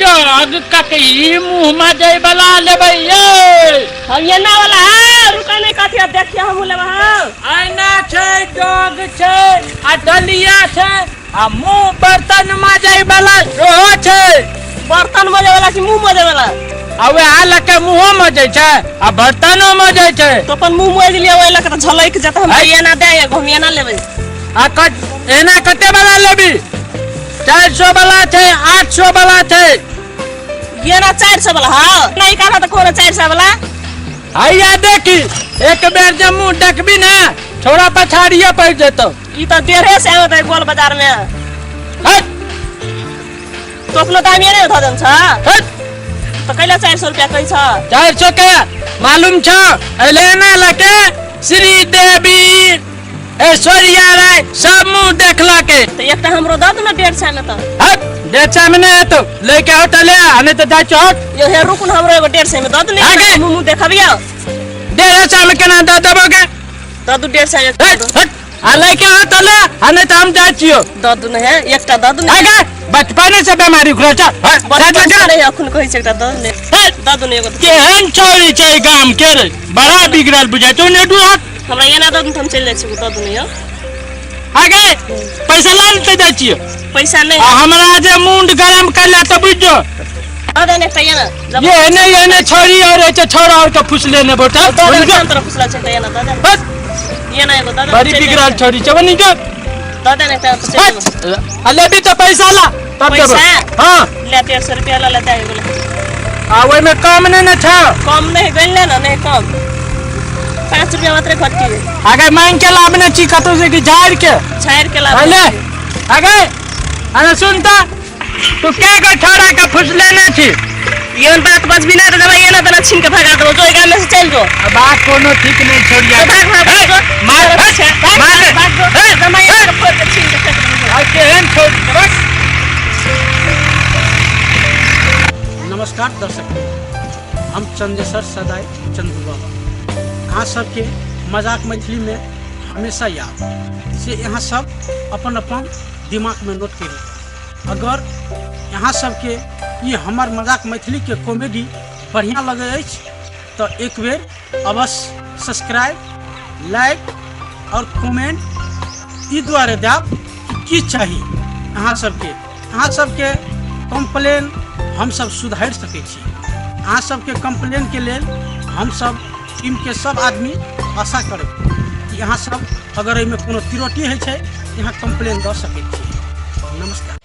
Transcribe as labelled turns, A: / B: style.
A: जग ककई मुँह मजै वाला लेबै ये।
B: हम एना वाला है, रुका नहीं कथी अब देखिए हम लेबै हाँ।
A: ऐना छै, जग छै आ डलिया छै आ मुँह बर्तन मजै वाला सेहो छै।
B: बर्तन मजे वाला कि मुँह मजे वाला?
A: आ वएह लऽ के मुँहो मजै छै आ बर्तनो मजै छै।
B: तो अपन मुँह मज लिअ, ओहि लऽ के तऽ झलकि जेतै। हमरा एना दे एगो, हम एना लेबै।
A: आ कत एना कते वाला लेबी? 400 वाला छै, 800 वाला छै।
B: एना 400 वाला हाँ नहीं कहा तऽ कोनो 400 वाला।
A: हैया देखी, एक बेर जे मुँह देखबी ने छोड़ा पछाड़िए पड़ि जेतौ।
B: ई तऽ डेढ़े सए होतै गोल बाजार में।
A: हट।
B: तो अपनो दाम एने धऽ देन छ।
A: हट।
B: तऽ कैला 400 रुपया कहै छ?
A: 400 के मालूम छ? एले ना लके श्री देवी ऐश्वर्या राय सब मुँह देखलके।
B: तऽ एकटा हमरो दऽ दू ने 150 में तऽ।
A: हट, 150 में नहीं हेतौ, लेके आओ तऽ ले आ, नहीं तऽ जाइ छौ। हट।
B: यो हे रुक न, हमरो एगो 150 में दऽ दू ने।
A: आगे।
B: मुँह मुँह देखबियौ।
A: 150 में केना दऽ देबौ गे?
B: दऽ दू 150 में।
A: हट हट, आ लेके आओ तऽ ले आ, नहीं तऽ हम जाइ छियौ।
B: दऽ दू ने हे, एकटा दऽ दू ने।
A: आगे बचपने से बीमारी उखड़ल छ। हट,
B: बचपन
A: साइड
B: से
A: लगा।
B: नहीं, अखन कहै छै एकटा दऽ दू ने।
A: हट।
B: दऽ दू ने एगो।
A: केहन छौरी छै गाम के रे, बड़ा बिगड़ल बुझाइ छौ ने। दू हाथ
B: हमरा एना दऽ दू तऽ हम चलि जाइ छी, दऽ दू ने यौ।
A: आगे पैसा ला लेते जाइ छियै।
B: पैसा नहि।
A: आ हमरा जे मुंड गरम कर तऽ बुझ जो।
B: दऽ दे ने एकटा एना जब
A: ये एने एने छौरी और छै, छौरा और के फुसले ने बोटा।
B: दऽ दे ने, तोरा फुसला छै तऽ एना दऽ दे ने।
A: बस।
B: एना एगो दऽ दे ने,
A: बड़ी
B: चलि जाइ
A: बिगड़ल
B: छी।
A: छौरी छै, बनी जो।
B: दऽ दे ने एकटा तऽ चलि जेबै।
A: आ लेबी तऽ पैसा ला तब देबो।
B: पैसा?
A: हाँ।
B: ले 150 रुपया लऽ ले, दे एगो ले।
A: आ ओहिमे कम नहि ने छौ?
B: कम नहि गनि ले ने, नहि कम 5 रुपया मात्रे घटी।
A: आगे मांग के लाबने छी कतौ से कि झाड़ि के?
B: झाड़ि के लाबने
A: अले
B: छी।
A: आगे अरे सुन तऽ, तू के गो छोड़ा के फुसलेने छी?
B: एहन बात बजबी नहि तऽ देबै एना तेना छीन के भगा देबो, जो गाम में से चलि जो।
A: आ बात कोनो ठीक नहीं छोड़िया।
B: तो भाग भाग भाग जो।
A: मार
B: भाग भाग
A: मार
B: भाग जो। जमा एना के फोड़ के छीन के फेंक देबो।
A: आ केहन छोड़ी छै, बस।
C: नमस्कार दर्शक, हम चंदेश्वर सदाय चंदू बाबा अहाँ सबके मजाक मैथिली में हमेशा याद से यहाँ सब अपन अपन दिमाग में नोट करी। अगर यहाँ सबके ये हमर मजाक मैथिली के कॉमेडी बढ़िया लगे अछि तो एक बेर अवश्य सब्सक्राइब, लाइक और कमेंट ई दुआरे देब कि की चाही अहाँ सबके। अहाँ सबके कंप्लेन हम सब सुधारि सकै छी। अहाँ सबके कंप्लेन के लेल हम सब टीम के सब आदमी आशा करब कि अहाँ सब अगर एहिमे कोनो त्रुटि होइ छै यहाँ कंप्लेन दऽ सकै छी। नमस्कार।